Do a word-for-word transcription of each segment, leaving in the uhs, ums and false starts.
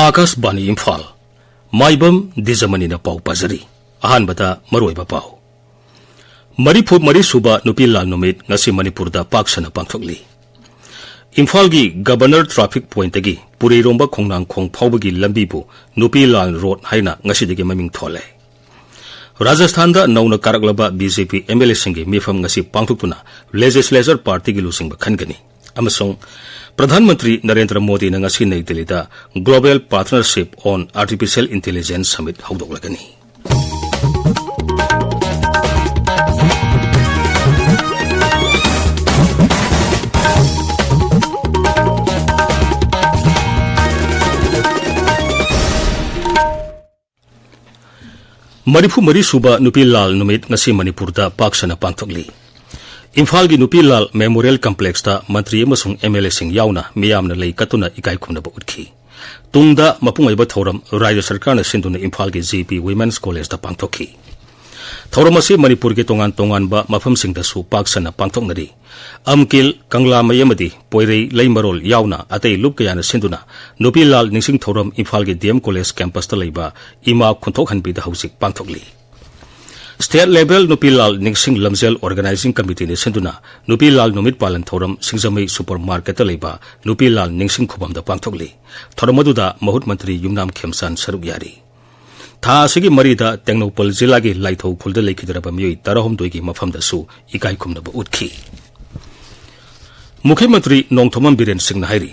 ꯑꯥꯀꯥꯁꯕꯥꯅꯤ ꯏꯝꯐꯥꯜ꯫ ꯃꯥꯏꯕꯝ ꯗꯤꯖꯃꯅꯤꯅ ꯄꯥꯎ ꯄꯥꯖꯔꯤ꯫ ꯑꯍꯥꯟꯕꯗ ꯃꯔꯨꯑꯣꯏꯕ ꯄꯥꯎ꯫ ꯃꯔꯤꯐꯨ ꯃꯔꯤ ꯁꯨꯕ ꯅꯨꯄꯤ ꯂꯥꯜ ꯅꯨꯃꯤꯠ ꯉꯁꯤ ꯃꯅꯤꯄꯨꯔꯗ ꯄꯥꯛ ꯁꯟꯅ ꯄꯥꯡꯊꯣꯛꯂꯤ꯫ ꯏꯝꯐꯥꯜꯒꯤ ꯒꯕꯔꯅꯔ ꯇ꯭ꯔꯥꯐꯤꯛ ꯄꯣꯏꯟꯠꯇꯒꯤ ꯄꯨꯔꯩꯔꯣꯝꯕ ꯈꯣꯡꯅꯥꯡꯈꯣꯡ ꯐꯥꯎꯕꯒꯤ ꯂꯝꯕꯤꯕꯨ ꯅꯨꯄꯤ ꯂꯥꯜ ꯔꯣꯗ ꯍꯥꯏꯅ ꯉꯁꯤꯗꯒꯤ ꯃꯃꯤꯡ ꯊꯣꯜꯂꯦ꯫ ꯔꯥꯖꯁꯊꯥꯟꯗ ꯅꯧꯅ ꯀꯥꯔꯛꯂꯕ B J P M L ꯑꯦꯁꯤꯡꯒꯤ ꯃꯤꯐꯝ ꯉꯁꯤ ꯄꯥꯡꯊꯣꯛꯇꯨꯅ ꯂꯦꯖꯤꯁꯂꯦꯆꯔ ꯄꯥꯔꯇꯤꯒꯤ ꯂꯨꯆꯤꯡꯕ ꯈꯟꯒꯅꯤ꯫ ꯑꯃꯁꯨꯡ ꯄ꯭ꯔꯙꯥꯟ ꯃꯟꯇ꯭ꯔꯤ ꯅꯔꯦꯟꯗ꯭ꯔ ꯃꯣꯗꯤꯅ ꯉꯁꯤ ꯅꯩ ꯗꯤꯜꯂꯤꯗ Global Partnership on Artificial Intelligence Summit ꯍꯧꯗꯣꯛꯂꯒꯅꯤ꯫ ꯃꯔꯤꯐꯨ ꯃꯔꯤ ꯁꯨꯕ ꯅꯨꯄꯤ ꯂꯥꯜ ꯅꯨꯃꯤꯠ ꯉꯁꯤ ꯃꯅꯤꯄꯨꯔꯗ ꯄꯥꯛ ꯁꯟꯅ ꯄꯥꯡꯊꯣꯛꯂꯤ꯫ ꯏꯝꯐꯥꯜꯒꯤ ꯅꯨꯄꯤ ꯂꯥꯜ ꯃꯦꯃꯣꯔꯤꯌꯦꯜ ꯀꯝꯄ꯭ꯂꯦꯛꯁꯇ ꯃꯟꯇ꯭ꯔꯤ ꯑꯃꯁꯨꯡ ꯑꯦꯝ ꯑꯦꯜ ꯑꯦꯁꯤꯡ ꯌꯥꯎꯅ ꯃꯤꯌꯥꯝꯅ ꯂꯩ ꯀꯠꯇꯨꯅ ꯏꯀꯥꯏ ꯈꯨꯝꯅꯕ ꯎꯠꯈꯤ꯫ ꯇꯨꯡꯗ ꯃꯄꯨꯡ ꯑꯣꯏꯕ ꯊꯧꯔꯝ ꯔꯥꯖ꯭ꯌ ꯁꯔꯀꯥꯔꯅ ꯁꯤꯟꯗꯨꯅ ꯏꯝꯐꯥꯜꯒꯤ ꯖꯤ ꯄꯤ ꯋꯤꯃꯦꯟꯁ ꯀꯣꯂꯦꯖꯇ ꯄꯥꯡꯊꯣꯛꯈꯤ꯫ ꯊꯧꯔꯝ ꯑꯁꯤ ꯃꯅꯤꯄꯨꯔꯒꯤ ꯇꯣꯉꯥꯟ ꯇꯣꯉꯥꯟꯕ ꯃꯐꯝꯁꯤꯡꯗꯁꯨ ꯄꯥꯛ ꯁꯟꯅ ꯄꯥꯡꯊꯣꯛꯅꯔꯤ꯫ ꯑꯝꯀꯤꯜ, ꯀꯪꯂꯥꯃꯩ ꯑꯃꯗꯤ ꯄꯣꯏꯔꯩ ꯂꯩꯃꯔꯣꯜ ꯌꯥꯎꯅ ꯑꯇꯩ ꯂꯨꯞ ꯀꯌꯥꯅ ꯁꯤꯟꯗꯨꯅ ꯅꯨꯄꯤ ꯂꯥꯜ ꯅꯤꯡꯁꯤꯡ ꯊꯧꯔꯝ ꯏꯝꯐꯥꯜꯒꯤ ꯗꯤ ꯑꯦꯝ ꯀꯣꯂꯦꯖ ꯀꯦꯝꯄꯁꯇ ꯂꯩꯕ ꯏꯃꯥ ꯈꯨꯟꯊꯣꯛꯍꯟꯕꯤꯗ ꯍꯧꯖꯤꯛ ꯄꯥꯡꯊꯣꯛꯂꯤ꯫ ꯁ꯭ꯇꯦꯠ ꯂꯦꯚꯦꯜ ꯅꯨꯄꯤ ꯂꯥꯜ ꯅꯤꯡꯁꯤꯡ ꯂꯝꯖꯦꯜ ꯑꯣꯔꯒꯅꯥꯏꯖꯤꯡ ꯀꯃꯤꯇꯤꯅ ꯁꯤꯟꯗꯨꯅ ꯅꯨꯄꯤ ꯂꯥꯜ ꯅꯨꯃꯤꯠ ꯄꯥꯂꯟ ꯊꯧꯔꯝ ꯁꯤꯡꯖꯃꯩ ꯁꯨꯄꯔ ꯃꯥꯔꯀꯦꯠꯇ ꯂꯩꯕ ꯅꯨꯄꯤ ꯂꯥꯜ ꯅꯤꯡꯁꯤꯡ ꯈꯨꯕꯝꯗ ꯄꯥꯡꯊꯣꯛꯂꯤ꯫ ꯊꯧꯔꯝ ꯑꯗꯨꯗ ꯃꯍꯨꯠ ꯃꯟꯇ꯭ꯔꯤ ꯌꯨꯝꯅꯥꯝ ꯈꯦꯝꯆꯥꯟ ꯁꯔꯨꯛ ꯌꯥꯔꯤ꯫ ꯊꯥ ꯑꯁꯤꯒꯤ ꯃꯔꯤꯗ ꯇꯦꯡꯅꯧꯄꯜ ꯖꯤꯂꯥꯒꯤ ꯂꯥꯏꯊꯧ ꯈꯨꯜꯗ ꯂꯩꯈꯤꯗ꯭ꯔꯕ ꯃꯤꯑꯣꯏ ꯇꯔꯥꯍꯨꯝꯗꯣꯏꯒꯤ ꯃꯐꯝꯗꯁꯨ ꯏꯀꯥꯏ ꯈꯨꯝꯅꯕ ꯎꯠꯈꯤ꯫ ꯃꯨꯈ꯭ꯌ ꯃꯟꯇ꯭ꯔꯤ ꯅꯣꯡꯊꯣꯝꯕꯝ ꯕꯤꯔꯦꯟ ꯁꯤꯡꯅ ꯍꯥꯏꯔꯤ,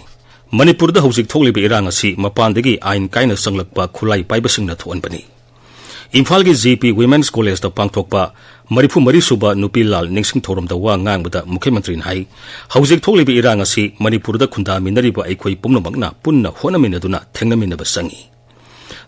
ꯃꯅꯤꯄꯨꯔꯗ ꯍꯧꯖꯤꯛ ꯊꯣꯛꯂꯤꯕ ꯏꯔꯥꯡ ꯑꯁꯤ ꯃꯄꯥꯟꯗꯒꯤ ꯑꯥꯏꯟ ꯀꯥꯏꯅ ꯆꯪꯂꯛꯄ ꯈꯨꯠꯂꯥꯏ ꯄꯥꯏꯕꯁꯤꯡꯅ ꯊꯣꯛꯍꯟꯕꯅꯤ꯫ ꯏꯝꯐꯥꯜꯒꯤ ꯖꯤ ꯄꯤ ꯋꯤꯃꯦꯟꯁ ꯀꯣꯂꯦꯖꯇ ꯄꯥꯡꯊꯣꯛꯄ ꯃꯔꯤꯐꯨ ꯃꯔꯤ ꯁꯨꯕ ꯅꯨꯄꯤ ꯂꯥꯜ ꯅꯤꯡꯁꯤꯡ ꯊꯧꯔꯝꯗ ꯋꯥ ꯉꯥꯡꯕꯗ ꯃꯨꯈ꯭ꯌ ꯃꯟꯇ꯭ꯔꯤꯅ ꯍꯥꯏ, ꯍꯧꯖꯤꯛ ꯊꯣꯛꯂꯤꯕ ꯏꯔꯥꯡ ꯑꯁꯤ ꯃꯅꯤꯄꯨꯔꯗ ꯈꯨꯟꯗꯥꯃꯤꯟꯅꯔꯤꯕ ꯑꯩꯈꯣꯏ ꯄꯨꯝꯅꯃꯛꯅ ꯄꯨꯟꯅ ꯍꯣꯠꯅꯃꯤꯟꯅꯗꯨꯅ ꯊꯦꯡꯅꯃꯤꯟꯅꯕ ꯆꯪꯏ꯫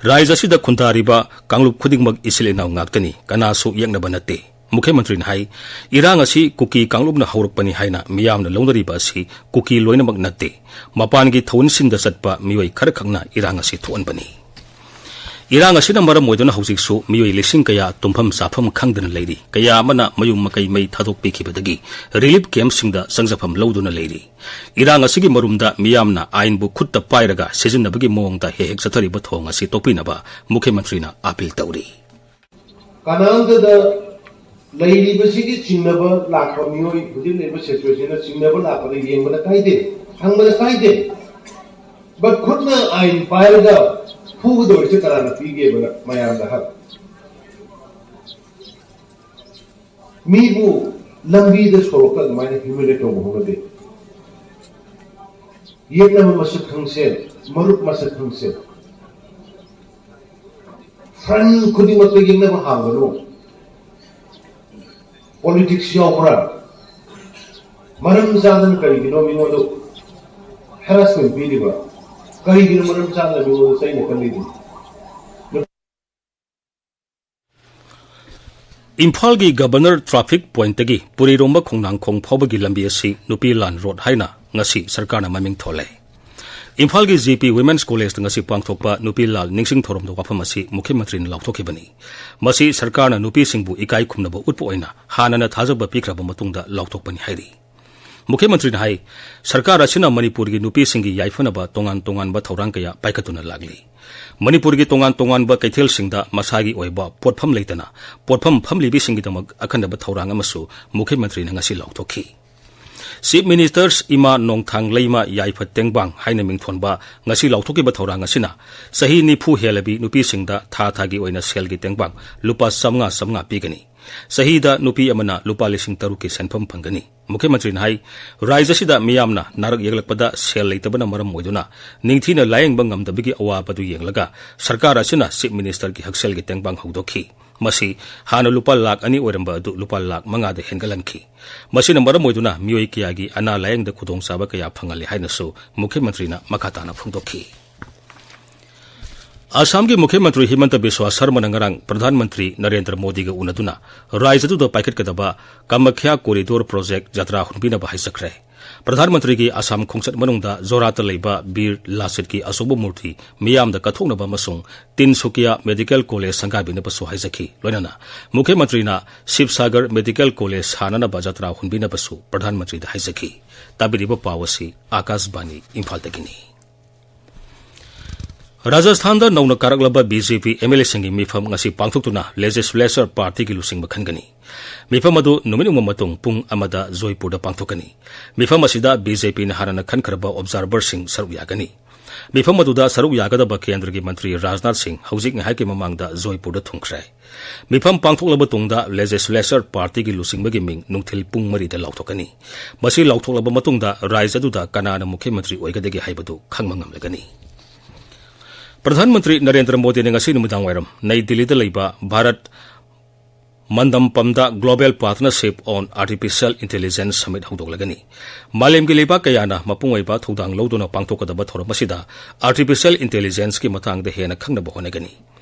ꯔꯥꯏꯖ ꯑꯁꯤꯗ ꯈꯨꯟꯗꯥꯔꯤꯕ ꯀꯥꯡꯂꯨꯞ ꯈꯨꯗꯤꯡꯃꯛ ꯏꯆꯤꯜ ꯏꯅꯥꯎ ꯉꯥꯛꯇꯅꯤ, ꯀꯅꯥꯁꯨ ꯌꯦꯛꯅꯕ ꯅꯠꯇꯦ꯫ ꯃꯨꯈ꯭ꯌ ꯃꯟꯇ꯭ꯔꯤꯅ ꯍꯥꯏ, ꯏꯔꯥꯡ ꯑꯁꯤ ꯀꯨꯀꯤ ꯀꯥꯡꯂꯨꯞꯅ ꯍꯧꯔꯛꯄꯅꯤ ꯍꯥꯏꯅ ꯃꯤꯌꯥꯝꯅ ꯂꯧꯅꯔꯤꯕ ꯑꯁꯤ ꯀꯨꯀꯤ ꯂꯣꯏꯅꯃꯛ ꯅꯠꯇꯦ꯫ ꯃꯄꯥꯟꯒꯤ ꯊꯧꯒꯜꯁꯤꯡꯗ ꯆꯠꯄ ꯃꯤꯑꯣꯏ ꯈꯔꯈꯛꯅ ꯏꯔꯥꯡ ꯑꯁꯤ ꯊꯣꯛꯍꯟꯕꯅꯤ꯫ ꯏꯔꯥꯡ ꯑꯁꯤꯅ ꯃꯔꯝ ꯑꯣꯏꯗꯨꯅ ꯍꯧꯖꯤꯛꯁꯨ ꯃꯤꯑꯣꯏ ꯂꯤꯁꯤꯡ ꯀꯌꯥ ꯇꯨꯝꯐꯝ ꯆꯥꯐꯝ ꯈꯪꯗꯅ ꯂꯩꯔꯤ꯫ ꯀꯌꯥ ꯑꯃꯅ ꯃꯌꯨꯝ ꯃꯀꯩ ꯃꯩ ꯊꯥꯗꯣꯛꯄꯤꯈꯤꯕꯗꯒꯤ ꯔꯤꯂꯤꯐ ꯀꯦꯝꯞꯁꯤꯡꯗ ꯆꯪꯖꯐꯝ ꯂꯧꯗꯨꯅ ꯂꯩꯔꯤ꯫ ꯏꯔꯥꯡ ꯑꯁꯤꯒꯤ ꯃꯔꯨꯝꯗ ꯃꯤꯌꯥꯝꯅ ꯑꯥꯏꯟꯕꯨ ꯈꯨꯠꯇ ꯄꯥꯏꯔꯒ ꯁꯤꯖꯤꯟꯅꯕꯒꯤ ꯃꯑꯣꯡꯗ ꯍꯦꯛ ꯍꯦꯛ ꯆꯠꯊꯔꯤꯕ ꯊꯧꯑꯣꯡ ꯑꯁꯤ ꯇꯣꯛꯄꯤꯅꯕ ꯃꯨꯈ꯭ꯌ ꯃꯟꯇ꯭ꯔꯤꯅ ꯑꯥꯄꯤꯜ ꯇꯧꯔꯤ꯫ ꯀꯅꯥꯝꯇꯗ ꯂꯩꯔꯤꯕꯁꯤꯒꯤ ꯆꯤꯡꯅꯕ ꯂꯥꯛꯄ ꯃꯤꯑꯣꯏ ꯍꯧꯖꯤꯛ ꯂꯩꯔꯤꯕ ꯁꯤꯆꯨꯋꯦꯁꯟꯗ ꯆꯤꯡꯅꯕ ꯂꯥꯛꯄꯗ ꯌꯦꯡꯕꯗ ꯀꯥꯏꯗꯦ, ꯍꯪꯕꯗ ꯀꯥꯏꯗꯦ꯫ ꯕꯠ ꯈꯨꯠꯅ ꯑꯥꯏꯟ ꯄꯥꯏꯔꯒ ꯐꯨꯒꯗꯧꯔꯤꯁꯦ ꯀꯅꯥꯅ ꯄꯤꯒꯦꯕꯅ ꯃꯌꯥꯝꯗ ꯍꯪ꯫ ꯃꯤꯕꯨ ꯂꯝꯕꯤꯗ ꯁꯣꯔꯣꯛꯇ ꯑꯗꯨꯃꯥꯏꯅ ꯍ꯭ꯌꯨꯃꯤꯂꯦꯠ ꯇꯧꯕ ꯍꯧꯅꯗꯦ꯫ ꯌꯦꯛꯅꯕ ꯃꯁꯛ ꯈꯪꯁꯦ, ꯃꯔꯨꯞ ꯃꯁꯛ ꯈꯪꯁꯦ꯫ ꯐ꯭ꯔꯟ ꯈꯨꯗꯤꯡꯃꯛꯇ ꯌꯦꯛꯅꯕ ꯍꯥꯡꯒꯅꯨ꯫ ꯄꯣꯂꯤꯇꯤꯛꯁ ꯌꯥꯎꯕ꯭ꯔꯥ? ꯃꯔꯝ ꯆꯥꯗꯅ ꯀꯔꯤꯒꯤꯅꯣ ꯃꯤꯉꯣꯟꯗ ꯍꯦꯔꯥꯁꯃꯦꯟ ꯄꯤꯔꯤꯕ? ꯀꯔꯤꯒꯤꯅꯣ ꯃꯔꯝ ꯆꯥꯗꯅ ꯃꯤꯉꯣꯟꯗ ꯆꯩꯅ ꯀꯜꯂꯤꯗꯨ? ꯏꯝꯐꯥꯜꯒꯤ ꯒꯕꯔꯅꯔ ꯇ꯭ꯔꯥꯐꯤꯛ ꯄꯣꯏꯟꯠꯇꯒꯤ ꯄꯨꯔꯤꯔꯣꯝꯕ ꯈꯣꯡꯅꯥꯡꯈꯣꯡ ꯐꯥꯎꯕꯒꯤ ꯂꯝꯕꯤ ꯑꯁꯤ ꯅꯨꯄꯤ ꯂꯥꯟ ꯔꯣꯗ ꯍꯥꯏꯅ ꯉꯁꯤ ꯁꯔꯀꯥꯔꯅ ꯃꯃꯤꯡ ꯊꯣꯜꯂꯦ꯫ ꯏꯝꯐꯥꯜꯒꯤ ꯖꯤ ꯄꯤ ꯋꯤꯃꯦꯟꯁ ꯀꯣꯂꯦꯖꯇ ꯉꯁꯤ ꯄꯥꯡꯊꯣꯛꯄ ꯅꯨꯄꯤ ꯂꯥꯜ ꯅꯤꯡꯁꯤꯡ ꯊꯧꯔꯝꯗ ꯋꯥꯐꯝ ꯑꯁꯤ ꯃꯨꯈ꯭ꯌ ꯃꯟꯇ꯭ꯔꯤꯅ ꯂꯥꯎꯊꯣꯛꯈꯤꯕꯅꯤ꯫ ꯃꯁꯤ ꯁꯔꯀꯥꯔꯅ ꯅꯨꯄꯤꯁꯤꯡꯕꯨ ꯏꯀꯥꯏ ꯈꯨꯝꯅꯕ ꯎꯠꯄ ꯑꯣꯏꯅ ꯍꯥꯟꯅꯅ ꯊꯥꯖꯕ ꯄꯤꯈ꯭ꯔꯕ ꯃꯇꯨꯡꯗ ꯂꯥꯎꯊꯣꯛꯄꯅꯤ ꯍꯥꯏꯔꯤ꯫ ꯃꯨꯈ꯭ꯌ ꯃꯟꯇ꯭ꯔꯤꯅ ꯍꯥꯏ, ꯁꯔꯀꯥꯔ ꯑꯁꯤꯅ ꯃꯅꯤꯄꯨꯔꯒꯤ ꯅꯨꯄꯤꯁꯤꯡꯒꯤ ꯌꯥꯏꯐꯅꯕ ꯇꯣꯉꯥꯟ ꯇꯣꯉꯥꯟꯕ ꯊꯧꯔꯥꯡ ꯀꯌꯥ ꯄꯥꯏꯈꯠꯇꯨꯅ ꯂꯥꯛꯂꯤ꯫ ꯃꯅꯤꯄꯨꯔꯒꯤ ꯇꯣꯉꯥꯟ ꯇꯣꯉꯥꯟꯕ ꯀꯩꯊꯦꯜꯁꯤꯡꯗ ꯃꯁꯥꯒꯤ ꯑꯣꯏꯕ ꯄꯣꯠꯐꯝ ꯂꯩꯇꯅ ꯄꯣꯠꯐꯝ ꯐꯝꯂꯤꯕꯤꯁꯤꯡꯒꯤꯗꯃꯛ ꯑꯈꯟꯅꯕ ꯊꯧꯔꯥꯡ ꯑꯃꯁꯨ ꯃꯨꯈ꯭ꯌ ꯃꯟꯇ꯭ꯔꯤꯅ ꯉꯁꯤ ꯂꯥꯎꯊꯣꯛꯈꯤ꯫ ꯆꯤꯐ ꯃꯤꯅꯤꯁꯇꯔꯁ ꯏꯃꯥ ꯅꯣꯡꯊꯥꯡ ꯂꯩꯃ ꯌꯥꯏꯐ ꯇꯦꯡꯕꯥꯡ ꯍꯥꯏꯅ ꯃꯤꯡꯊꯣꯟꯕ ꯉꯁꯤ ꯂꯥꯎꯊꯣꯛꯈꯤꯕ ꯊꯧꯔꯥꯡ ꯑꯁꯤꯅ ꯆꯍꯤ ꯅꯤꯐꯨ ꯍꯦꯜꯂꯕꯤ ꯅꯨꯄꯤꯁꯤꯡꯗ ꯊꯥ ꯊꯥꯒꯤ ꯑꯣꯏꯅ ꯁꯦꯜꯒꯤ ꯇꯦꯡꯕꯥꯡ ꯂꯨꯄꯥ ꯆꯥꯝꯃꯉꯥ ꯆꯥꯝꯃꯉꯥ ꯄꯤꯒꯅꯤ꯫ ꯆꯍꯤꯗ ꯅꯨꯄꯤ ꯑꯃꯅ ꯂꯨꯄꯥ ꯂꯤꯁꯤꯡ ꯇꯔꯨꯛꯀꯤ ꯁꯦꯟꯐꯝ ꯐꯪꯒꯅꯤ꯫ ꯃꯨꯈ꯭ꯌ ꯃꯟꯇ꯭ꯔꯤꯅ ꯍꯥꯏ, ꯔꯥꯖ꯭ꯌ ꯑꯁꯤꯗ ꯃꯤꯌꯥꯝꯅ ꯅꯥꯔꯛ ꯌꯦꯛꯂꯛꯄꯗ ꯁꯦꯜ ꯂꯩꯇꯕꯅ ꯃꯔꯝ ꯑꯣꯏꯗꯨꯅ ꯅꯤꯡꯊꯤꯅ ꯂꯥꯌꯦꯡꯕ ꯉꯝꯗꯕꯒꯤ ꯑꯋꯥꯕꯗꯨ ꯌꯦꯡꯂꯒ ꯁꯔꯀꯥꯔ ꯑꯁꯤꯅ ꯆꯤꯐ ꯃꯤꯅꯤꯁꯇꯔꯒꯤ ꯍꯛꯁꯦꯜꯒꯤ ꯇꯦꯡꯕꯥꯡ ꯍꯧꯗꯣꯛꯈꯤ꯫ ꯃꯁꯤ ꯍꯥꯟꯅ ꯂꯨꯄꯥ ꯂꯥꯈ ꯑꯅꯤ ꯑꯣꯏꯔꯝꯕ ꯑꯗꯨ ꯂꯨꯄꯥ ꯂꯥꯈ ꯃꯉꯥꯗ ꯍꯦꯟꯒꯠꯍꯟꯈꯤ꯫ ꯃꯁꯤꯅ ꯃꯔꯝ ꯑꯣꯏꯗꯨꯅ ꯃꯤꯑꯣꯏ ꯀꯌꯥꯒꯤ ꯑꯅꯥ ꯂꯥꯌꯦꯡꯗ ꯈꯨꯗꯣꯡꯆꯥꯕ ꯀꯌꯥ ꯐꯪꯍꯜꯂꯤ ꯍꯥꯏꯅꯁꯨ ꯃꯨꯈ꯭ꯌ ꯃꯟꯇ꯭ꯔꯤꯅ ꯃꯈꯥ ꯇꯥꯅ ꯐꯣꯡꯗꯣꯛꯈꯤ꯫ ꯑꯁꯥꯝꯒꯤ ꯃꯨꯈ꯭ꯌ ꯃꯟꯇ꯭ꯔꯤ ꯍꯤꯃꯟꯇ ꯕꯤꯁ꯭ꯋꯥ ꯁꯔꯃꯅ ꯉꯔꯥꯡ ꯄ꯭ꯔꯙꯥꯟ ꯃꯟꯇ꯭ꯔꯤ ꯅꯔꯦꯟꯗ꯭ꯔ ꯃꯣꯗꯤꯒ ꯎꯅꯗꯨꯅ ꯔꯥꯖ꯭ꯌꯗꯨꯗ ꯄꯥꯏꯈꯠꯀꯗꯕ ꯀꯃꯈ꯭ꯌꯥ ꯀꯣꯔꯤꯗꯣꯔ ꯄ꯭ꯔꯣꯖꯦꯛ ꯖꯇ꯭ꯔꯥ ꯍꯨꯟꯕꯤꯅꯕ ꯍꯥꯏꯖꯈ꯭ꯔꯦ꯫ ꯄ꯭ꯔꯙꯥꯟ ꯃꯟꯇ꯭ꯔꯤꯒꯤ ꯑꯁꯥꯝ ꯈꯣꯡꯆꯠ ꯃꯅꯨꯡꯗ ꯖꯣꯔꯥꯠꯇ ꯂꯩꯕ ꯕꯤꯔ ꯂꯥꯁꯤꯠꯀꯤ ꯑꯆꯧꯕ ꯃꯨꯔꯇꯤ ꯃꯤꯌꯥꯝꯗ ꯀꯠꯊꯣꯛꯅꯕ ꯑꯃꯁꯨꯡ ꯇꯤꯟꯁꯨꯀꯤꯌꯥ ꯃꯦꯗꯤꯀꯦꯜ ꯀꯣꯂꯦꯖ ꯁꯪꯒꯥꯕꯤꯅꯕꯁꯨ ꯍꯥꯏꯖꯈꯤ꯫ ꯂꯣꯏꯅꯅ ꯃꯨꯈ꯭ꯌ ꯃꯟꯇ꯭ꯔꯤꯅ ꯁꯤꯕꯁꯥꯒꯔ ꯃꯦꯗꯤꯀꯦꯜ ꯀꯣꯂꯦꯖ ꯁꯥꯅꯅꯕ ꯖꯇ꯭ꯔꯥ ꯍꯨꯟꯕꯤꯅꯕꯁꯨ ꯄ꯭ꯔꯙꯥꯟ ꯃꯟꯇ꯭ꯔꯤꯗ ꯍꯥꯏꯖꯈꯤ꯫ ꯇꯥꯕꯤꯔꯤꯕ ꯄꯥꯎ ꯑꯁꯤ ꯑꯥꯀꯥꯁꯕꯥꯅꯤ ꯏꯝꯐꯥꯜꯗꯒꯤꯅꯤ꯫ ꯔꯥꯖꯁꯊꯥꯟꯗ ꯅꯧꯅ ꯀꯥꯔꯛꯂꯕ B J P M L ꯑꯦꯁꯤꯡꯒꯤ ꯃꯤꯐꯝ ꯉꯁꯤ ꯄꯥꯡꯊꯣꯛꯇꯨꯅ ꯂꯦꯖꯤꯁꯂꯦꯆꯔ ꯄꯥꯔꯇꯤꯒꯤ ꯂꯨꯆꯤꯡꯕ ꯈꯟꯒꯅꯤ꯫ ꯃꯤꯐꯝ ꯑꯗꯨ ꯅꯨꯃꯤꯠ ꯌꯨꯡꯕ ꯃꯇꯨꯡ ꯄꯨꯡ ꯑꯃꯗ ꯖꯣꯏꯄꯨꯔꯗ ꯄꯥꯡꯊꯣꯛꯀꯅꯤ꯫ ꯃꯤꯐꯝ ꯑꯁꯤꯗ ꯕꯤ ꯖꯦ ꯄꯤꯅ ꯍꯥꯟꯅꯅ ꯈꯟꯈ꯭ꯔꯕ ꯑꯣꯕꯖꯥꯔꯚꯔꯁꯤꯡ ꯁꯔꯨꯛ ꯌꯥꯒꯅꯤ꯫ ꯃꯤꯐꯝ ꯑꯗꯨꯗ ꯁꯔꯨꯛ ꯌꯥꯒꯗꯕ ꯀꯦꯟꯗ꯭ꯔꯒꯤ ꯃꯟꯇ꯭ꯔꯤ ꯔꯥꯖꯅꯥꯊ ꯁꯤꯡ ꯍꯧꯖꯤꯛ ꯉꯥꯏꯍꯥꯛꯀꯤ ꯃꯃꯥꯡꯗ ꯖꯣꯏꯄꯨꯔꯗ ꯊꯨꯡꯈ꯭ꯔꯦ꯫ ꯃꯤꯐꯝ ꯄꯥꯡꯊꯣꯛꯂꯕ ꯇꯨꯡꯗ ꯂꯦꯖꯤꯁꯂꯦꯆꯔ ꯄꯥꯔꯇꯤꯒꯤ ꯂꯨꯆꯤꯡꯕꯒꯤ ꯃꯤꯡ ꯅꯨꯡꯊꯤꯜ ꯄꯨꯡ ꯃꯔꯤꯗ ꯂꯥꯎꯊꯣꯛꯀꯅꯤ꯫ ꯃꯁꯤ ꯂꯥꯎꯊꯣꯛꯂꯕ ꯃꯇꯨꯡꯗ ꯔꯥꯖ꯭ꯌ ꯑꯗꯨꯗ ꯀꯅꯥꯅ ꯃꯨꯈ꯭ꯌ ꯃꯟꯇ꯭ꯔꯤ ꯑꯣꯏꯒꯗꯒꯦ ꯍꯥꯏꯕꯗꯨ ꯈꯪꯕ ꯉꯝꯂꯒꯅꯤ꯫ ꯄ꯭ꯔꯙꯥꯟ ꯃꯟꯇ꯭ꯔꯤ ꯅꯔꯦꯟꯗ꯭ꯔ ꯃꯣꯗꯤꯅ ꯉꯁꯤ ꯅꯨꯃꯤꯗꯥꯡ ꯋꯥꯏꯔꯝ ꯅꯩ ꯗꯤꯜꯂꯤꯗ ꯂꯩꯕ Bharat ꯃꯟꯗꯝꯄꯝꯗ Global Partnership on Artificial Intelligence Summit ꯍꯧꯗꯣꯛꯂꯒꯅꯤ꯫ ꯃꯥꯂꯦꯝꯒꯤ ꯂꯩꯕꯥꯛ ꯀꯌꯥꯅ ꯃꯄꯨꯡ ꯑꯣꯏꯕ ꯊꯧꯗꯥꯡ ꯂꯧꯗꯨꯅ ꯄꯥꯡꯊꯣꯛꯀꯗꯕ ꯊꯧꯔꯝ ꯑꯁꯤꯗ artificial intelligenceꯀꯤ ꯃꯇꯥꯡꯗ ꯍꯦꯟꯅ ꯈꯪꯅꯕ ꯍꯣꯠꯅꯒꯅꯤ꯫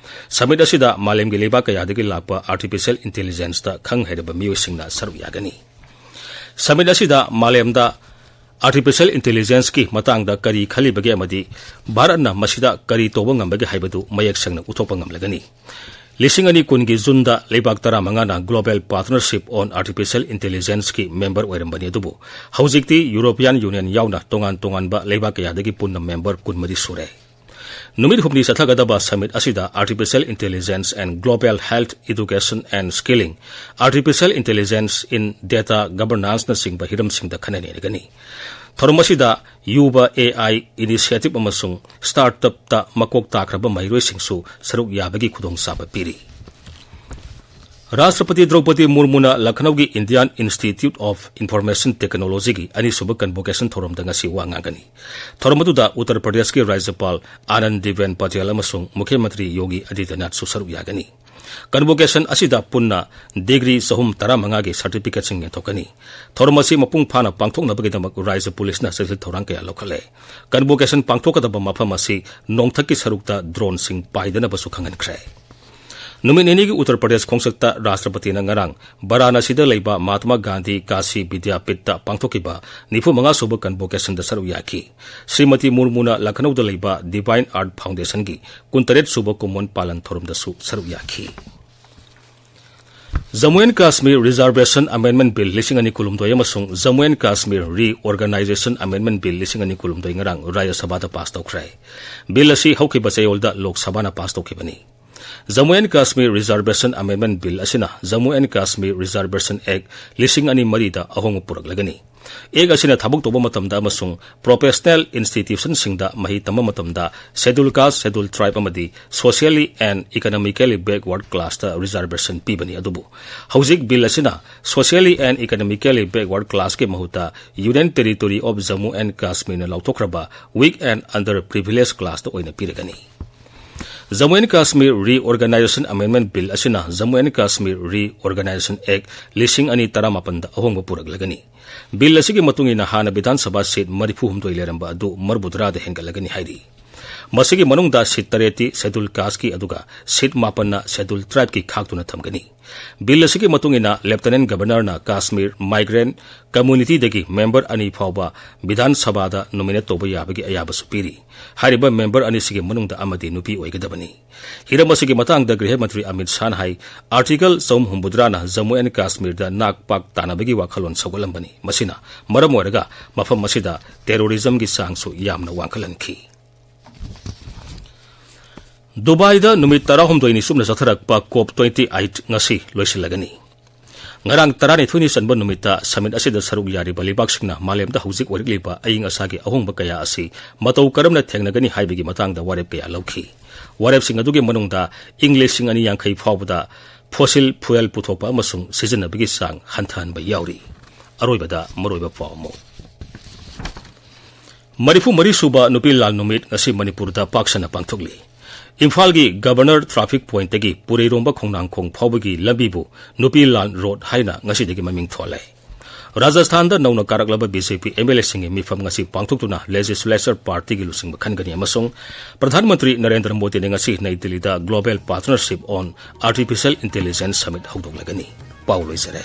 Summit ꯑꯁꯤꯗ ꯃꯥꯂꯦꯝꯒꯤ ꯂꯩꯕꯥꯛ ꯀꯌꯥꯗꯒꯤ ꯂꯥꯛꯄ artificial intelligenceꯇ ꯈꯪ ꯍꯩꯔꯕ ꯃꯤꯑꯣꯏꯁꯤꯡꯅ ꯁꯔꯨꯛ ꯌꯥꯒꯅꯤ꯫ Summit ꯑꯁꯤꯗ ꯃꯥꯂꯦꯝꯗ artificial intelligenceꯀꯤ ꯃꯇꯥꯡꯗ ꯀꯔꯤ ꯈꯜꯂꯤꯕꯒꯦ ꯑꯃꯗꯤ ꯚꯥꯔꯠꯅ ꯃꯁꯤꯗ ꯀꯔꯤ ꯇꯧꯕ ꯉꯝꯕꯒꯦ ꯍꯥꯏꯕꯗꯨ ꯃꯌꯦꯛ ꯁꯦꯡꯅ ꯎꯠꯊꯣꯛꯄ ꯉꯝꯂꯒꯅꯤ꯫ ꯂꯤꯁꯤꯡ ꯑꯅꯤ ꯀꯨꯟꯒꯤ ꯖꯨꯟꯗ ꯂꯩꯕꯥꯛ ꯇꯔꯥꯃꯉꯥꯅ Global Partnership on Artificial Intelligenceꯀꯤ member ꯑꯣꯏꯔꯝꯕꯅꯤ, ꯑꯗꯨꯕꯨ ꯍꯧꯖꯤꯛꯇꯤ European Union ꯌꯥꯎꯅ ꯇꯣꯉꯥꯟ ꯇꯣꯉꯥꯟꯕ ꯂꯩꯕꯥꯛ ꯀꯌꯥꯗꯒꯤ ꯄꯨꯟꯅ member ꯀꯨꯟꯃꯔꯤ ꯁꯨꯔꯦ꯫ ꯅꯨꯃꯤꯠ ꯍꯨꯝꯅꯤ ꯆꯠꯊꯒꯗꯕ summit ꯑꯁꯤꯗ artificial intelligence and global health, education and skilling, artificial intelligence in data governanceꯅꯆꯤꯡꯕ ꯍꯤꯔꯝꯁꯤꯡꯗ ꯈꯟꯅ ꯅꯩꯅꯒꯅꯤ꯫ ꯊꯧꯔꯝ ꯑꯁꯤꯗ ꯌꯨꯕ A I initiative ꯑꯃꯁꯨꯡ startupꯇ ꯃꯀꯣꯛ ꯇꯥꯈ꯭ꯔꯕ ꯃꯍꯩꯔꯣꯏꯁꯤꯡꯁꯨ ꯁꯔꯨꯛ ꯌꯥꯕꯒꯤ ꯈꯨꯗꯣꯡꯆꯥꯕ ꯄꯤꯔꯤ꯫ ꯔꯥꯁꯇ꯭ꯔꯄꯇꯤ ꯗ꯭ꯔꯧꯄꯗꯤ ꯃꯨꯔꯃꯨꯅ ꯂꯈꯅꯧꯒꯤ Indian Institute of Information Technologyꯒꯤ ꯑꯅꯤꯁꯨꯕ convocation ꯊꯧꯔꯝꯗ ꯉꯁꯤ ꯋꯥ ꯉꯥꯡꯒꯅꯤ꯫ ꯊꯧꯔꯝ ꯑꯗꯨꯗ ꯎꯠꯇꯔ ꯄ꯭ꯔꯗꯦꯁꯀꯤ ꯔꯥꯖ꯭ꯌꯄꯥꯜ ꯑꯥꯅꯟꯗꯤꯕꯦꯟ ꯄꯇꯦꯜ ꯑꯃꯁꯨꯡ ꯃꯨꯈ꯭ꯌ ꯃꯟꯇ꯭ꯔꯤ ꯌꯣꯒꯤ ꯑꯥꯗꯤꯇ꯭ꯌꯅꯥꯊꯁꯨ ꯁꯔꯨꯛ ꯌꯥꯒꯅꯤ꯫ Convocation ꯑꯁꯤꯗ ꯄꯨꯟꯅ degree ꯆꯍꯨꯝ ꯇꯔꯥꯃꯉꯥꯒꯤ certificateꯁꯤꯡ ꯌꯦꯟꯊꯣꯛꯀꯅꯤ꯫ ꯊꯧꯔꯝ ꯑꯁꯤ ꯃꯄꯨꯡ ꯐꯥꯅ ꯄꯥꯡꯊꯣꯛꯅꯕꯒꯤꯗꯃꯛ ꯔꯥꯖ꯭ꯌ ꯄꯨꯂꯤꯁꯅ ꯆꯦꯛꯁꯤꯜ ꯊꯧꯔꯥꯡ ꯀꯌꯥ ꯂꯧꯈꯠꯂꯦ꯫ Convocation ꯄꯥꯡꯊꯣꯛꯀꯗꯕ ꯃꯐꯝ ꯑꯁꯤ ꯅꯣꯡꯊꯛꯀꯤ ꯁꯔꯨꯛꯇ droneꯁꯤꯡ ꯄꯥꯏꯗꯅꯕꯁꯨ ꯈꯪꯍꯟꯈ꯭ꯔꯦ꯫ ꯅꯨꯃꯤꯠ ꯅꯤꯅꯤꯒꯤ ꯎꯠꯇꯔ ꯄ꯭ꯔꯗꯦꯁ ꯈꯣꯡꯆꯠꯇ ꯔꯥꯁꯇ꯭ꯔꯄꯇꯤꯅ ꯉꯔꯥꯡ ꯕꯔꯥꯅꯥꯁꯤꯗ ꯂꯩꯕ ꯃꯍꯥꯇꯃꯥ ꯒꯥꯟꯙꯤ ꯀꯥꯁꯤ ꯕꯤꯗ꯭ꯌꯥꯄꯤꯠꯇ ꯄꯥꯡꯊꯣꯛꯈꯤꯕ ꯅꯤꯐꯨ ꯃꯉꯥ ꯁꯨꯕ ꯀꯟꯚꯣꯀꯦꯁꯟꯗ ꯁꯔꯨꯛ ꯌꯥꯈꯤ꯫ ꯁ꯭ꯔꯤꯃꯇꯤ ꯃꯨꯔꯃꯨꯅ ꯂꯈꯅꯧꯗ ꯂꯩꯕ ꯗꯤꯚꯥꯏꯟ ꯑꯥꯔꯠ ꯐꯥꯎꯟꯗꯦꯁꯟꯒꯤ ꯀꯨꯟꯇꯔꯦꯠ ꯁꯨꯕ ꯀꯨꯝꯑꯣꯟ ꯄꯥꯂꯟ ꯊꯧꯔꯝꯗꯁꯨ ꯁꯔꯨꯛ ꯌꯥꯈꯤ꯫ Jammu and Kashmir reservation amendment bill ꯂꯤꯁꯤꯡ ꯑꯅꯤ ꯀꯨꯟꯍꯨꯝꯗꯣꯏ ꯑꯃꯁꯨꯡ Jammu and Kashmir reorganization amendment bill ꯂꯤꯁꯤꯡ ꯑꯅꯤ ꯀꯨꯟꯍꯨꯝꯗꯣꯏ ꯉꯔꯥꯡ ꯔꯥꯖ꯭ꯌ ꯁꯚꯥꯗ ꯄꯥꯁ ꯇꯧꯈ꯭ꯔꯦ꯫ ꯕꯤꯜ ꯑꯁꯤ ꯍꯧꯈꯤꯕ ꯆꯌꯣꯜꯗ ꯂꯣꯛ ꯁꯚꯥꯅ ꯄꯥꯁ ꯇꯧꯈꯤꯕꯅꯤ꯫ Jammu and Kashmir reservation amendment bill ꯑꯁꯤꯅ Jammu and Kashmir reservation act ꯂꯤꯁꯤꯡ ꯑꯅꯤ ꯃꯔꯤꯗ ꯑꯍꯣꯡꯕ ꯄꯨꯔꯛꯂꯒꯅꯤ꯫ ꯑꯦꯛ ꯑꯁꯤꯅ ꯊꯕꯛ ꯇꯧꯕ ꯃꯇꯝꯗ ꯑꯃꯁꯨꯡ ꯄ꯭ꯔꯣꯐꯦꯁꯅꯦꯜ ꯏꯟꯁꯇꯤꯇ꯭ꯌꯨꯁꯟꯁꯤꯡꯗ ꯃꯍꯩ ꯇꯝꯕ ꯃꯇꯝꯗ ꯁꯦꯗꯨꯜ ꯀꯥꯁ, ꯁꯦꯗꯨꯜ ꯇ꯭ꯔꯥꯏꯕ ꯑꯃꯗꯤ ꯁꯣꯁꯤꯌꯦꯜꯂꯤ ꯑꯦꯟ ꯏꯀꯅꯣꯃꯤꯀꯦꯜꯂꯤ ꯕꯦꯛꯋꯥꯔꯗ ꯀ꯭ꯂꯥꯁꯇ ꯔꯤꯖꯥꯔꯕꯦꯁꯟ ꯄꯤꯕꯅꯤ꯫ ꯑꯗꯨꯕꯨ ꯍꯧꯖꯤꯛ ꯕꯤꯜ ꯑꯁꯤꯅ ꯁꯣꯁꯤꯌꯦꯜꯂꯤ ꯑꯦꯟ ꯏꯀꯅꯣꯃꯤꯀꯦꯜꯂꯤ ꯕꯦꯛꯋꯥꯔꯗ ꯀ꯭ꯂꯥꯁꯀꯤ ꯃꯍꯨꯠꯇ union territory of Jammu and ꯀꯥꯁꯃꯤꯔꯅ ꯂꯥꯎꯊꯣꯛꯈ꯭ꯔꯕ ꯋꯤꯛ ꯑꯦꯟ ꯑꯟꯗꯔ ꯄ꯭ꯔꯤꯚꯤꯂꯦꯖ ꯀ꯭ꯂꯥꯁꯇ ꯑꯣꯏꯅ ꯄꯤꯔꯒꯅꯤ꯫ Jammu and Kashmir reorganization amendment bill ꯑꯁꯤꯅ Jammu and Kashmir reorganization act ꯂꯤꯁꯤꯡ ꯑꯅꯤ ꯇꯔꯥꯃꯥꯄꯟꯗ ꯑꯍꯣꯡꯕ ꯄꯨꯔꯛꯂꯒꯅꯤ꯫ ꯕꯤꯜ ꯑꯁꯤꯒꯤ ꯃꯇꯨꯡ ꯏꯟꯅ ꯍꯥꯟꯅ ꯕꯤꯙꯥꯟ ꯁꯚꯥ ꯁꯤꯠ ꯃꯔꯤꯐꯨ ꯍꯨꯝꯗꯣꯏ ꯂꯩꯔꯝꯕ ꯑꯗꯨ ꯃꯔꯤꯐꯨꯇꯔꯥꯗ ꯍꯦꯟꯒꯠꯂꯒꯅꯤ ꯍꯥꯏꯔꯤ꯫ ꯃꯁꯤꯒꯤ ꯃꯅꯨꯡꯗ ꯁꯤꯠ ꯇꯔꯦꯠꯇꯤ ꯁꯦꯗꯨꯜ ꯀꯥꯁꯀꯤ, ꯑꯗꯨꯒ ꯁꯤꯠ ꯃꯥꯄꯟꯅ ꯁꯦꯗꯨꯜ ꯇ꯭ꯔꯥꯏꯕꯀꯤ ꯈꯥꯛꯇꯨꯅ ꯊꯝꯒꯅꯤ꯫ ꯕꯤꯜ ꯑꯁꯤꯒꯤ ꯃꯇꯨꯡ ꯏꯟꯅ ꯂꯦꯐꯇꯤꯅꯦꯟꯠ ꯒꯚꯔꯅꯔꯅ ꯀꯥꯁꯃꯤꯔ ꯃꯥꯏꯒ꯭ꯔꯦꯟꯠ ꯀꯝꯃ꯭ꯌꯨꯅꯤꯇꯤꯗꯒꯤ ꯃꯦꯝꯕꯔ ꯑꯅꯤ ꯐꯥꯎꯕ ꯕꯤꯙꯥꯟ ꯁꯚꯥꯗ ꯅꯣꯃꯤꯅꯦꯠ ꯇꯧꯕ ꯌꯥꯕꯒꯤ ꯑꯌꯥꯕꯁꯨ ꯄꯤꯔꯤ꯫ ꯍꯥꯏꯔꯤꯕ ꯃꯦꯝꯕꯔ ꯑꯅꯤꯁꯤꯒꯤ ꯃꯅꯨꯡꯗ ꯑꯃꯗꯤ ꯅꯨꯄꯤ ꯑꯣꯏꯒꯗꯕꯅꯤ꯫ ꯍꯤꯔꯝ ꯑꯁꯤꯒꯤ ꯃꯇꯥꯡꯗ ꯒ꯭ꯔꯤꯍ ꯃꯟꯇ꯭ꯔꯤ ꯑꯃꯤꯠ ꯁꯥꯍꯅ ꯍꯥꯏ, ꯑꯥꯔꯇꯤꯀꯜ ꯆꯍꯨꯝ ꯍꯨꯝꯐꯨꯇꯔꯥꯅ ꯖꯝꯃꯨ ꯑꯦꯟ ꯀꯥꯁꯃꯤꯔꯗ ꯅꯥꯛ ꯄꯥꯛ ꯇꯥꯟꯅꯕꯒꯤ ꯋꯥꯈꯜꯂꯣꯟ ꯁꯧꯒꯠꯂꯝꯕꯅꯤ꯫ ꯃꯁꯤꯅ ꯃꯔꯝ ꯑꯣꯏꯔꯒ ꯃꯐꯝ ꯑꯁꯤꯗ ꯇꯦꯔꯣꯔꯤꯖꯝꯒꯤ ꯆꯥꯡꯁꯨ ꯌꯥꯝꯅ ꯋꯥꯡꯈꯠꯍꯟꯈꯤ꯫ ꯗꯨꯕꯥꯏꯗ ꯅꯨꯃꯤꯠ ꯇꯔꯥꯍꯨꯝꯗꯣꯏꯅꯤ ꯆꯨꯞꯅ ꯆꯠꯊꯔꯛꯄ ꯀꯣꯞ ꯇ꯭ꯋꯦꯟꯇꯤ ꯑꯩꯠ ꯉꯁꯤ ꯂꯣꯏꯁꯤꯜꯂꯒꯅꯤ꯫ ꯉꯔꯥꯡ ꯇꯔꯥꯅꯤꯊꯣꯏꯅꯤ ꯆꯟꯕ ꯅꯨꯃꯤꯠꯇ ꯁꯃꯤꯠ ꯑꯁꯤꯗ ꯁꯔꯨꯛ ꯌꯥꯔꯤꯕ ꯂꯩꯕꯥꯛꯁꯤꯡꯅ ꯃꯥꯂꯦꯝꯗ ꯍꯧꯖꯤꯛ ꯑꯣꯏꯔꯛꯂꯤꯕ ꯑꯏꯪ ꯑꯁꯥꯒꯤ ꯑꯍꯣꯡꯕ ꯀꯌꯥ ꯑꯁꯤ ꯃꯇꯧ ꯀꯔꯝꯅ ꯊꯦꯡꯅꯒꯅꯤ ꯍꯥꯏꯕꯒꯤ ꯃꯇꯥꯡꯗ ꯋꯥꯔꯦꯞ ꯀꯌꯥ ꯂꯧꯈꯤ꯫ ꯋꯥꯔꯦꯞꯁꯤꯡ ꯑꯗꯨꯒꯤ ꯃꯅꯨꯡꯗ ꯏꯪ ꯂꯤꯁꯤꯡ ꯑꯅꯤ ꯌꯥꯡꯈꯩ ꯐꯥꯎꯕꯗ ꯐꯣꯁꯤꯜ ꯐ꯭ꯌꯨꯑꯦꯜ ꯄꯨꯊꯣꯛꯄ ꯑꯃꯁꯨꯡ ꯁꯤꯖꯤꯟꯅꯕꯒꯤ ꯆꯥꯡ ꯍꯟꯊꯍꯟꯕ ꯌꯥꯎꯔꯤ꯫ ꯑꯔꯣꯏꯕꯗ ꯃꯔꯨꯑꯣꯏꯕ ꯄꯥꯎ ꯑꯃꯨꯛ꯫ ꯃꯔꯤꯐꯨ ꯃꯔꯤ ꯁꯨꯕ ꯅꯨꯄꯤ ꯂꯥꯜ ꯅꯨꯃꯤꯠ ꯉꯁꯤ ꯃꯅꯤꯄꯨꯔꯗ ꯄꯥꯛ ꯁꯟꯅ ꯄꯥꯡꯊꯣꯛꯂꯤ꯫ ꯏꯝꯐꯥꯜꯒꯤ ꯒꯕꯔꯅꯔ ꯇ꯭ꯔꯥꯐꯤꯛ ꯄꯣꯏꯟꯠꯇꯒꯤ ꯄꯨꯔꯩꯔꯣꯝꯕ ꯈꯣꯡꯅꯥꯡꯈꯣꯡ ꯐꯥꯎꯕꯒꯤ ꯂꯝꯕꯤꯕꯨ ꯅꯨꯄꯤ ꯂꯥꯜ ꯔꯣꯗ ꯍꯥꯏꯅ ꯉꯁꯤꯗꯒꯤ ꯃꯃꯤꯡ ꯊꯣꯜꯂꯦ꯫ ꯔꯥꯖꯁꯊꯥꯟꯗ ꯅꯧꯅ ꯀꯥꯔꯛꯂꯕ B J P M L ꯑꯦꯁꯤꯡꯒꯤ ꯃꯤꯐꯝ ꯉꯁꯤ ꯄꯥꯡꯊꯣꯛꯇꯨꯅ ꯂꯦꯖꯤꯁꯂꯦꯆꯔ ꯄꯥꯔꯇꯤꯒꯤ ꯂꯨꯆꯤꯡꯕ ꯈꯟꯒꯅꯤ ꯑꯃꯁꯨꯡ ꯄ꯭ꯔꯙꯥꯟ ꯃꯟꯇ꯭ꯔꯤ ꯅꯔꯦꯟꯗ꯭ꯔ ꯃꯣꯗꯤꯅ ꯉꯁꯤ ꯅꯩ ꯗꯤꯜꯂꯤꯗ Global Partnership on Artificial Intelligence Summit ꯍꯧꯗꯣꯛꯂꯒꯅꯤ꯫ ꯄꯥꯎ ꯂꯣꯏꯖꯔꯦ꯫